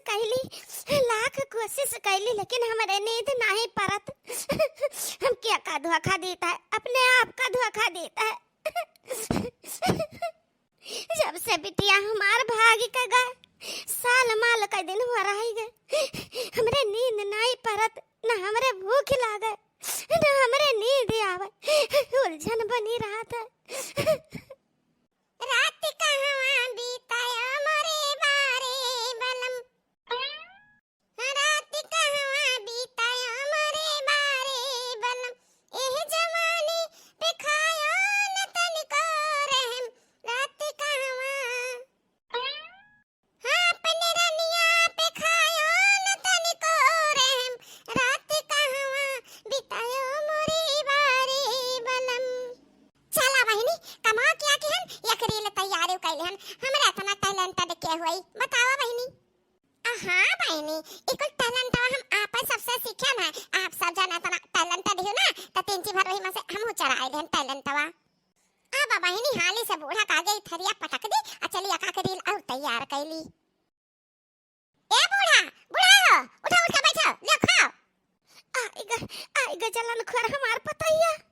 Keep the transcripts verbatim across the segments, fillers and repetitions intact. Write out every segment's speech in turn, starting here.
कैली, लाख कोशिश कैली, लेकिन हमरे नींद नाहीं परत। हमके का धोखा देता है, अपने आप का धोखा देता है। जब से बिटिया हमार भाग के गए, साल माल का दिन हो रही गए, हमरे नींद नाहीं परत, ना हमरे भूख लागे, ना हमरे नींद आवे, उलझन बनी रहत है। रात कहवा बीतायो मोरे बारे बलम। रात कहवा बीतायो मोरे बारे बलम। एह जवानी पे खायो न तनिको रहम। रात कहवा, हाँ, अपने रनिया पे खायो न तनिको रहम। रात कहवा बीतायो मोरे बारे बलम। चला बहिनी, कमा किया कि हम एक reel तैयार कइले हन। हमरा इतना talented के होई, बतावा बहिनी। आ, हाँ बहिनी, ई कुल talent हम आप सबसे सीखे ना। आप सब जन इतना talented हो ना, त तीन ची भर वही में से हमहू चराए लेहन talent। आ बा बहिनी, हाली से बूढ़ा का आगे ई थरिया पटक दी, आ चली एकाक reel और तैयार कइली। ए बूढ़ा, बूढ़ा हो, उठा, उठ के बैठो, ले खाओ। आइगा, आइगा जलन खोर हमार पतैया।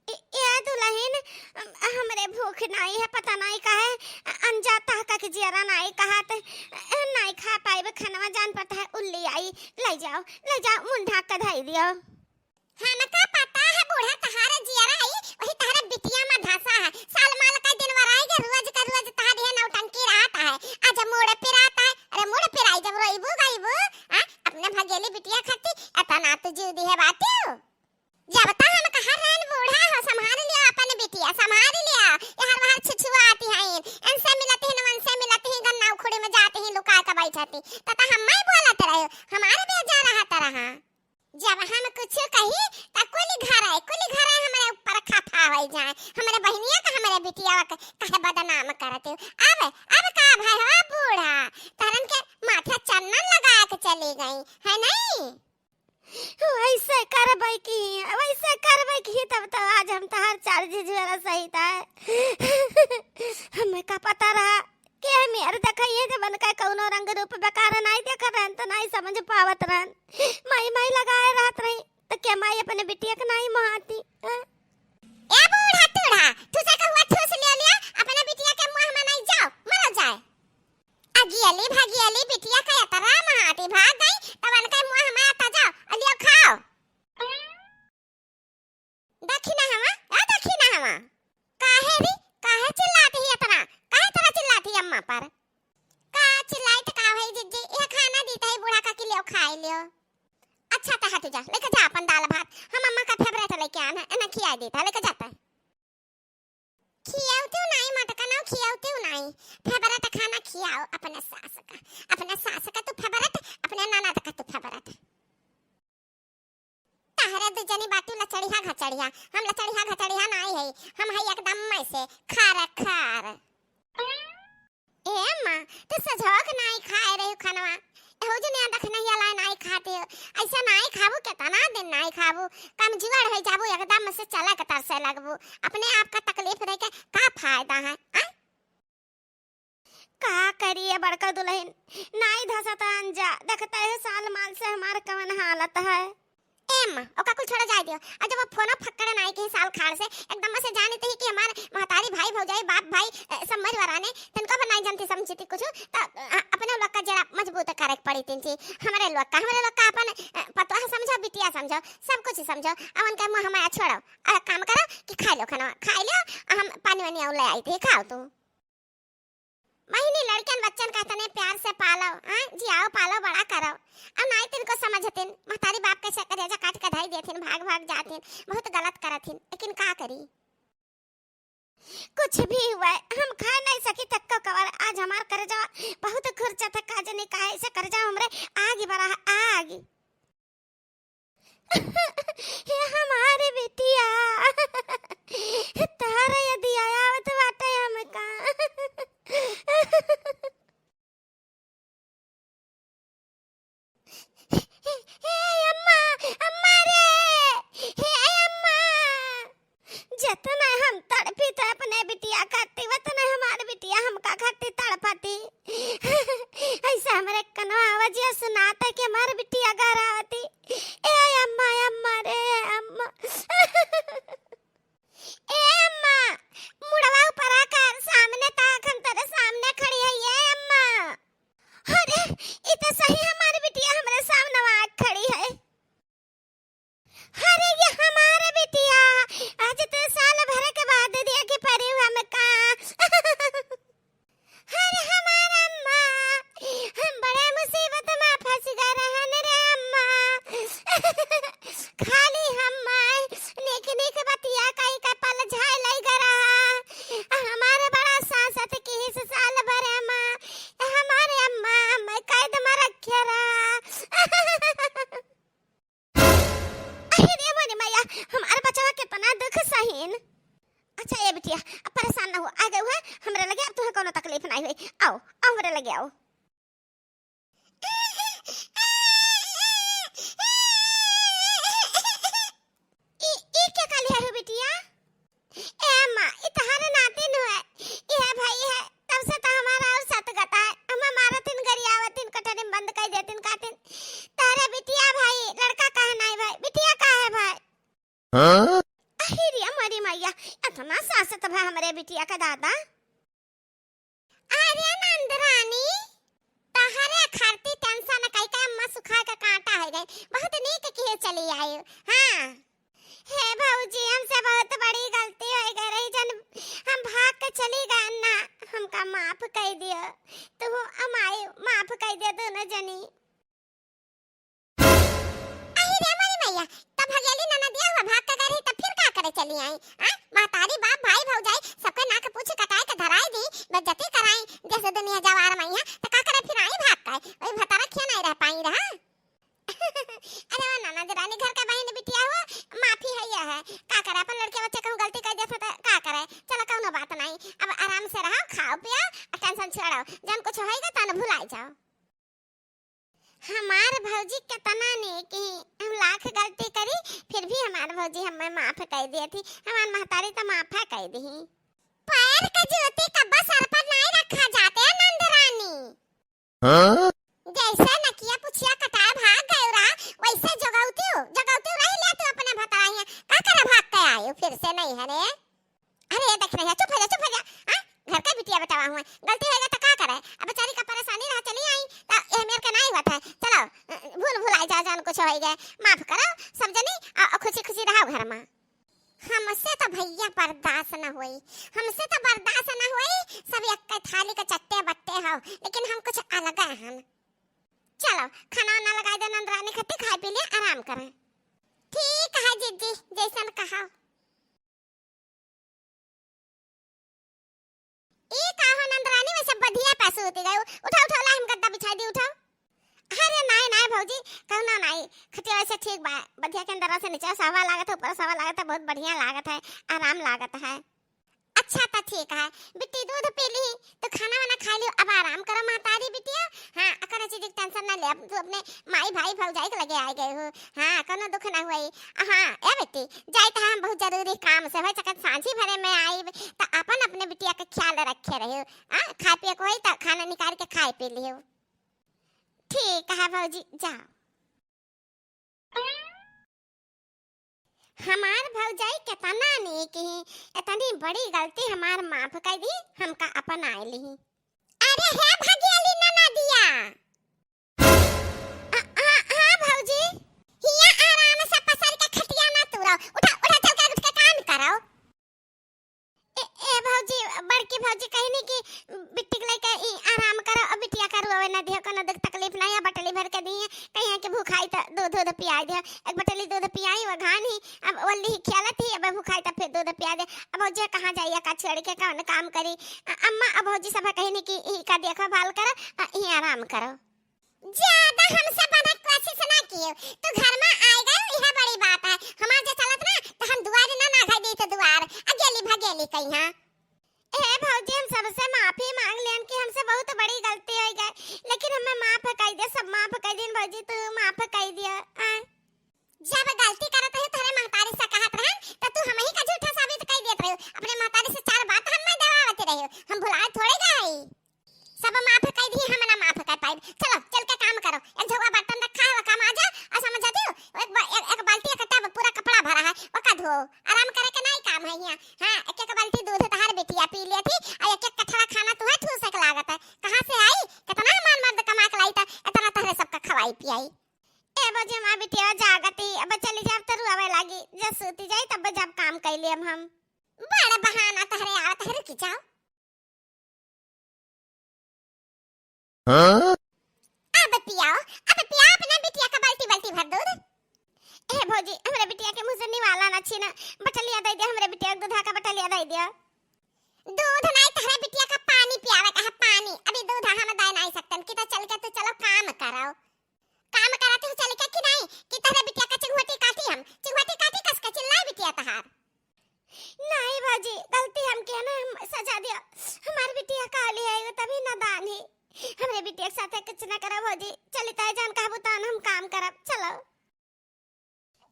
ए, ए दुलहिन, अम, हमरे भूख नाई है, पता नाई काहे, अ, अनजाता है का कि जियरा नाई कहत, अ, नाई खा पाइब खनवा, जान पड़ता है उल्ली आई, ले जाओ, ले जाओ, मुंह ढाक के धई दियो। हमका पता है बूढ़ा, तहारा जियरा आई, वही तहारा बिटिया में धंसा है। साल माल का दिन वराई के रोज का रोज तहार ये नौटंकी रहत है। आज मूड़ पिरात है, अरे मूड़ पिराई जब रोइबू गइबू, हाँ? अपने भगेली बिटिया खाती एतना तू जीव दिहे बाटियो। जब तक हम कहा रहन बूढ़ा हो, संभाल लियो अपन बिटिया, संभाल लियो। यहाँ वहाँ छुछुआती हैं, इनसे मिलती हैं, उनसे मिलती हैं, गन्ना उखड़ी में जाती हैं, लुका के बैठती। त, त हम नहीं बोलत रहे, हमारे बेजा रहत रहा। जब हम कुछ कही, त कुल घर है, कुल घर है, हमारे ऊपर खफा हो जाए, हमारे बहनिया का, हमारे बिटिया का कहे बदनाम करते हो। अब, अब का भय हो बूढ़ा, तहरन के माथे चंदन लगा के चली गई, है नहीं? वैसे करबै की, वैसे करबै की, तब तो आज हम तहार चार झिझुरा सहित आए। हमें का पता रहा कि हम यार देखइए जब उनका कौनो रंग रूप बेकार नाई देख रहन, तो नाई समझ पावत रहन। माई माई लगाए रहत रही, तो क्या माई अपने बिटिया के नाई मोहाती, हैं? ए बूढ़ा टूढ़ा, ठूसे का हुआ ठूस लियो लिया, अपने बिटिया के मुंह में नाई जाओ, मरो जाए। अगियली भगियली बिटिया का एतरा महाती भाग गई, तब उनके मुंह में आता जाओ, अलियो खाओ। देखी ना हवा, आ देखी ना हवा। काहे रे, काहे चिल्लाती है इतना? काहे इतना चिल्लाती है अम्मा पर? का चिल्लाई त का भाई जिज्जी, यह खाना दीता है बूढ़ा का कि लियो खाए लियो। अच्छा त हट जा, लेके जा अपन दाल भात, हम अम्मा का favourite लेके आना, इन्हें खिया देता, लेके जाता है। खियावते हो नाई मटका ना, खियावते हो नाई। Favourite खाना खियाओ अपने सास का, अपने सास का तू favourite, अपने ननद का तू favourite। तहरे दू जनी बाटू लचड़िया घचड़िया, हम लचड़िया घचड़िया नाई है, हम है एकदम में से खार खार। ए अम्मा, तू सजोक नाई खाए रही खनवा, एहू जने देखनहिया ला नाई खाते हो। ऐसा नाई खाबू, केतना दिन नाई खाबू, कमजोर हो जाबू, एकदम से चले के तरसे लगबू। अपने आप का तकलीफ रह के का फायदा है, आय? का करिए बड़का दुलहिन, नाई धसत अंजा, देखते है साल माल से हमार कवन हालत है। ए अम्मा, ओका कुल छोड़ा जाए दियो। आ जब वो फोनो फक्कड़े नाई के साल खाड़ से, एकदम से जाने ते ही कि हमार महतारी भाई भौजाई बाप भाई, अ, सब मर वराने, तनको पर नाई जानती समझती कुछ, त, अ, अपने लोग का जरा मजबूत करे के पड़ी तीन चीज। हमारे लोग का, हमारे लोग का अपन, अ, पतोह समझो, बिटिया समझो, सब कुछ समझो। अब उनका मुंह हमारा छोड़ो। और काम करो कि खा लो खाना, खा लो, आ हम पानी वानी और ले आई थे, खाओ तू। बहिनी, लड़कन बच्चन का तने प्यार से पालो, हाँ, जियाओ, पालो, बड़ा करो। अब नाई तिनको समझतिन, महतारी बाप कैसे करेजा काट के धई देथिन, भाग भाग जाथिन, बहुत गलत करथिन, लेकिन का करी? कुछ भी हुआ, हम खा नहीं सकी तक को कवर। आज हमार करेजा बहुत खुरचा था, का जने काहे से करेजा हमरे आग बरा है, आग। हे हमारे बिटिया, तारा यदि आवत बाटे हमका। हे, हे अम्मा, अम्मा रे, हे अम्मा। जतना हम तड़पी त अपने बिटिया खाती, वतना हमार बिटिया हमका खाती तड़पती। ऐसा जे सुनात है कि हमार बिटिया गा रहा थी। ए अम्मा, अम्मा रे, अम्मा। ए अम्मा, मुड़वा ऊपरा कर, सामने ताक, हम तेरे सामने खड़ी है, ए अम्मा। अरे, ई तो सही हमार बिटिया हमरे सामने आके खड़ी है। अरे, ये हमार बिटिया, आज तो साल भर के बाद देखी परी हमका। अरे हमार अम्मा, हम बड़े मुसीबत में फंस गए रहन रे अम्मा। खाली हम नीक नीक बतिया कई के पलझाए लई गए रहा। हमारे बड़ा सासत की इस साल भर अम्मा, हमारे अम्मा, अम्मा कैद में रखे रहा। अरे रे मोरे मैया, हमार बचवा कितना दुख सहीन। अच्छा ए बिटिया, अब परेशान ना हो, आ गए हुए हमरे लगे, अब तुम्हें कोनो तकलीफ नहीं हुई। आओ, आओ हमरे लगे आओ। ई, ई क्या काली है हो बिटिया? ए अम्मा, ई तहारे नातिन हुए। ई है भाई है, तब से तो हमारा और सत गता है। हम मारतिन, गरियावतिन, कटहरी में बंद कर देतिन, कहतिन, "तारे बिटिया भाई, लड़का काहे नहीं भाई? बिटिया काहे भाई?" हाँ? अहि रे मोरी मैया, इतना सासत भा हमरे बिटिया का दादा। अरे नंदरानी, तहरे खातिर tension कई के अम्मा सुखा के कांटा होइ गई। बहुत नीक किहे चली आई। हाँ। हे भौजी, हमसे बहुत बड़ी गलती होइ गई रही, जन हम भाग के चली गए ना, हमका माफ कर दियो। तू अम्माई माफ कर दियो दोनों जनी। अहि रे मोरी मैया, तब भगेली ननदिया हुआ भाग के गए रही, तब फिर का करे चली आई? आ? महतारी, बाप, भाई, भौजाई, सबके नाक पूछ कटाए के धराए दी, बेइज्जती कराई, जैसे दुनिया जवार में है, तो का करे फिर आई भाग के? वही भतारा खिया नहीं रह पाई रहा। अरे वो ननद रानी घर का बहन बिटिया हो, माफी है यह है, का करे अपन लड़के बच्चे कहूँ गलती कर देते तो का करे, चलो कौनो बात नहीं, अब आराम से रहो, खाओ पियो, और tension छोड़ो, जन कुछ होएगा तन भुलाई जाओ। हमार भौजी कितना नेक ही, हम लाख गलती करी, फिर भी हमार भौजी हमें माफ कर दिए थी। हमार महतारी तो माफा कर दी। पैर के जूती कब्बो सर पर नहीं रखा जाते, नंद रानी। हाँ? जैसे नकिया पुछिया कटाए भाग गयो रहा, वैसे जगौतियो, जगौतियो रह लिया तू अपने भताइया। का करे भाग के आयो फिर से नहीं है रे? अरे, ये देख रही है, चुप हो जा, चुप हो जा। हाँ? घर का बिटिया बेटावा हुए, गलती होइगा तो का करे? अब बेचारी का परेशानी रहा, चली आई, तो ये मेर के नाई हुआ था। चलो, अ, भूल भुलाई जा, जान कुछ होइगा, माफ करो सब जनी, आ, आ, खुशी खुशी रहो घर में। हमसे तो भैया बर्दाश्त न होई, हमसे तो बर्दाश्त न होई, सब एक थाली के चट्टे बट्टे हो, लेकिन हम कुछ अलग हन। चलो, खाना वाना लगाई दे नंदरानी खत्ती, खाए पी ले, आराम करें। ठीक है जिज्जी, जैसन कहा। ई का हो नंदरानी, वैसे बधिया पे सूत गयो। उठाओ, उठाओ, ला हम गद्दा बिछाई दी, उठाओ। अरे नाई, नाई भौजी, कहना नाई, खटिया वैसे ठीक बा, बधिया के अंदर से नीचे से हवा लागत है, ऊपर से हवा लागत है, बहुत बढ़िया लागत है, आराम लागत है। अच्छा तो ठीक है, बिट्टी दूध पी ली, तो खाना वाना खा लियो, अब आराम करो महतारी बिटिया। हाँ, अकरे चीज की tension ना ले, अब तू अपने माई भाई भौजाई के लगे आ गए हो। हाँ, कोनो दुख ना हुई। हाँ, ए बेटी, जाइत है हम बहुत जरूरी काम से, होई सकत सांझी भरे में आइब, त अपन अपने बिटिया के ख्याल रखे रहियो। आ, खाए पिए के होई त खाना निकाल के खाए पी लियो। ठीक है भौजी, जाओ। हमार भौजाई केतना नीक ही, इतनी बड़ी गलती हमार माफ कर दी, हमका अपनाए ली। अरे हे भगेली ननदिया, आ, आ, हाँ भौजी। हिया आराम से पसर के खटिया ना तूरो। उठा, उठा, चल के उठ के काम करो। ए, ए भौजी, बड़की भौजी कहनी कि बिट्टी के लइके ई आराम करो, अब बिटिया का रोवे ना दियो, कोनो दुख तकलीफ ना है, बटली भर के दिए, कहीं कि भूखाई तो दूध, दूध पियाई दियो। एक बटली दूध पियाई, वो घान ही, अब ओल्ली ही खियालत ही, अब भूखाई तो फिर दूध पिया दे। अब भौजी कहाँ जाइए, का छोड़ के कौन काम करी? अ-, अम्मा, अब भौजी सब कहनी कि ई का देखो भाल करो, अ, ई आराम करो। ज्यादा हमसे बने के कोशिश ना कियो। तू घर में आए गए, यह बड़ी बात है। हमार जे चलत ना, तो हम दुआर ना, ना खाई दी तो दुआर। अगेली भगेली कहीं, हाँ। ए भौजी, हम सबसे माफी मांग लेन कि हमसे बहुत बड़ी गलती हो गई, लेकिन हमें माफ कर दे, सब माफ कर दिन भौजी, तू माफ कर दिया। आ? जब गलती करत रही, तोहरे महतारी से कहत रहन, तो तू हमही का झूठा साबित कर देत रही। अपने महतारी से चार बात हम में दबावत रही, हम भुलाए थोड़े गए। सब माफ कर दी, हम ना माफ कर पाइब। चलो, चल के काम करो, पियाई। ए भौजी, हमार बिटिया जागत ही, अब चली जाब त रुआवे लागी, जब सूती जाई तब जब काम कइ लेब हम। बड़ा बहाना तहरे आवत है, रुकी जाओ। हाँ? अब पियाओ, अब पियाओ अपने बिटिया का बाल्टी बाल्टी भर दूध। ए भौजी, हमरे बिटिया के मुँह से निवाला ना छीना, बटलिया दइ दिया, हमरे बिटिया के दूधा का बटलिया दइ दिया। दूध नाई, तहरे बिटिया का पानी पियावे का है, पानी। अभी दूध हम दे नाई सकतन कि तो चल के तू चलो काम करो। काम करत हो चल के कि नाई कि तहरे बिटिया का चिंगुटी काटी हम, चिंगुटी काटी कस के चिल्लाई बिटिया तहार। नाई भौजी, गलती हम किया ना, हम सजा दिया। हमार बिटिया काली है, वो तभी नादान है। हमरे बिटिया के साथे कुछ ना करा भौजी, चली ताई जान कहबू तान हम काम करब, चलो।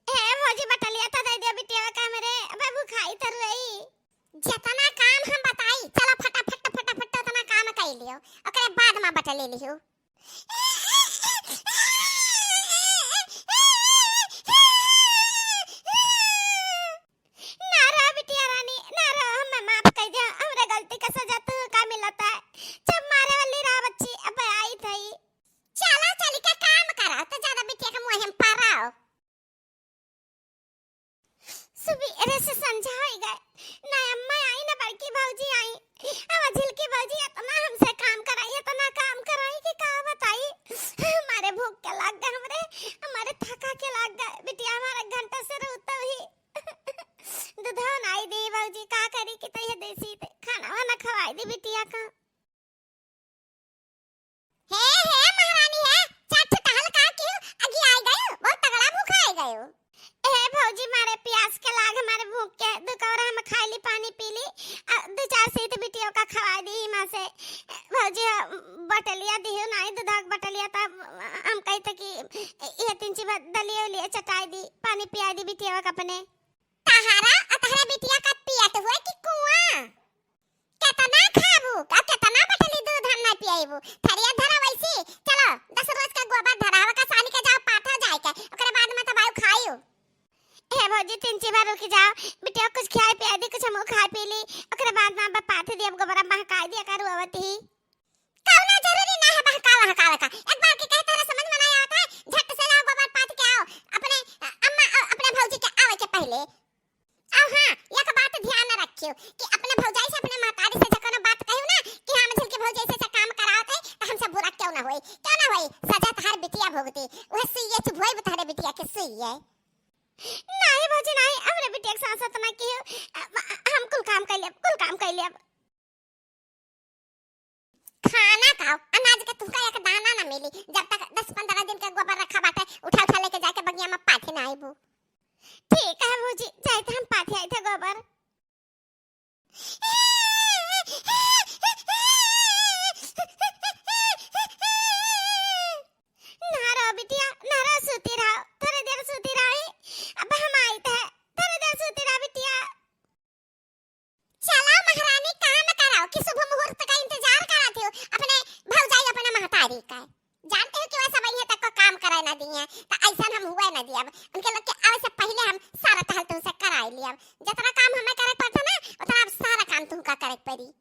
हे भौजी, बटलिया तो दे दिया बिटिया का हमरे, अबे भुखाई तो रुई। जितना काम हम बताई, चलो फटाफट, फटाफट उतना काम कर लियो, ओकरे बाद में बटले लियो। ना रो बिटिया रानी, ना रो, हमें माफ कर दिया, हमरे गलती का सजा तू का मिलता है। जब मारे वाली रहा बच्ची, अब आई थई। चलो, चली के काम करो, तो ज्यादा बिटिया के मुँह में पड़ो। सुबेरे से संझा होइ गए, ना अम्मा आई, ना बड़की भौजी आई। अब झिलकी भौजी इतना हमसे काम कराई, इतना काम कराई कि का बताई। हमारे भूख के लाग गए, हमरे, हमारे थका के लाग गए। बिटिया हमारा घंटा से रोता ही। दूधवा नाई दी भौजी, का करी कि तो ये देसी ते खाना वाना खवाई दी बिटिया का। हे, हे, महारानी हे, चाट टहल का क्यों अगी आई गयो? बहुत तगड़ा भूख आई गयो। ए भौजी, मारे प्यास के लाग, मारे भूख के, दू कौरा हम खाई ली, पानी पी ली, आ, दू चार सीत बिटियों का खवाई दी माँ से। भौजी, बटलिया दियो नाई, दूधा के बटलिया, तब हम कही थे कि ये तीन चीज दलिया उलिया चटाई दी, पानी पियाई दी बिटियों का अपने। तहारा, आ तहरा बिटिया का पियत हुए कि कुआं? केतना खाबू? का केतना बटली दूध हम ना पियाइबू? थरिया धरा वैसी। चलो, दस रोज का गोबर धरावा का सानी के जाओ पाथा जाए के। ओकरे बाद में तब आऊ खाइयो। हे भौजी, तीन चीज रुक जाओ। बिटिया कुछ खियाई पियाई दी, कुछ हम खाई पी ली। ओकरे बाद में अब पाथ दिया, गोबरा महकाई दिया करू अवत ही। कौनो जरूरी ना है बहका वहकावे का। एक बार के कहे तोरा समझ में ना आवत है, झट से लाओ गोबर पाथ के आओ। अपने, अ, अम्मा, अ, अपने भौजी के आवे के पहले। अब हाँ, एक बात ध्यान रखियो कि अपने भौजाई से, अपने महतारी से जब कोनो बात कहियो ना कि हाँ, हम झिलकी भौजाई से, से काम करावत है, तो हमसे बुरा क्यों ना होई, क्यों ना होई, सजा तहार बिटिया भुगती, वह सुइये चुभोई तहरे बिटिया के सुइये। नहीं भौजी नहीं, हमरे बिटिया के साथ साथ ना कियो, अ, अ, हम कुल काम कर लेब, कुल काम कर लेब। खाना खाओ, अनाज के तुमका एक दाना ना मिली। जब तक दस पन्द्रह दिन के गोबर रखा बाटे, उठा उठा लेके जाके बगिया में पाथी ना आइबू। ठीक है भौजी, जाइत हम पाथी आइत है गोबर। ना रो बिटिया, ना रो, सूती रहो, थोड़ी देर सूती रहो, अब हम आइत है, थोड़ी देर सूती रहो बिटिया। चला महारानी, काम कराओ कि शुभ मुहूर्त का इंतजार करत हो अपने भौजाई, अपने महतारी का। जानते हो कि वह सब इहाँ तक को काम कराए ना दिए, तो ऐसा हम हुए ना दियब। उनके लोग के आवे से पहले हम सारा टहल तुमसे कराए लियब। जितना काम हमें करे पड़ता ना, उतना अब सारा काम तुमका करे पड़ी।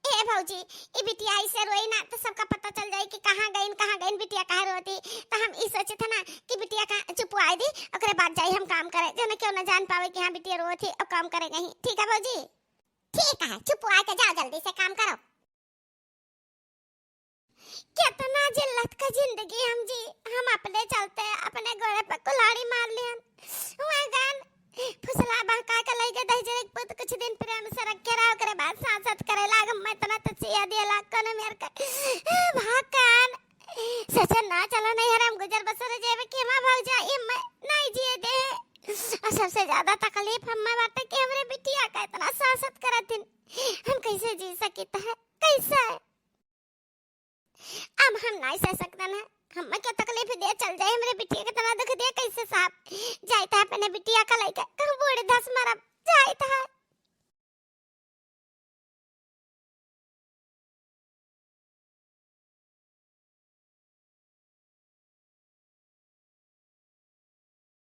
ए भौजी, ई बिटिया ऐसे रोई ना तो सबका पता चल जाई कि कहाँ गईन, कहाँ गईन, बिटिया काहे रोती। तो हम ई सोचे थे ना कि बिटिया का चुपवाए दी, ओकरे बाद जाई हम काम करे, जो न क्यों न जान पावे कि हाँ बिटिया रोती और काम करे गई। ठीक है भौजी? ठीक है, चुपवाए के जाओ, जल्दी से काम करो। कितना जिल्लत का जिंदगी हम जी, हम अपने चलते अपने गोड़े पर कुल्हाड़ी मार लियन। हुए गन फुसला बहका के लइके दहिजरे के पूत कुछ दिन प्रेम से रखे रहा, ओकरे बाद सांसत करे लाग। मैं इतना तसिया दिए लाग कने मेर के भागन। सचन ना चलो नहीं हराम गुजर बसर जेबे कि हमार भौजाई मैं नहीं जिए दे। और सबसे ज्यादा तकलीफ हमें बाटे कि हमरे बिटिया का इतना सांसत करत दिन हम कैसे जी सकित है, कैसे? अब हम नाई सह सकतन है। हमें क्या तकलीफ दिया, चल जाए, हमरे बिटिया के तना दुख दिया, कैसे साहब? जाइत है अपने बिटिया का लइके, कहूँ बूढ़ धस मरब, जाइत है।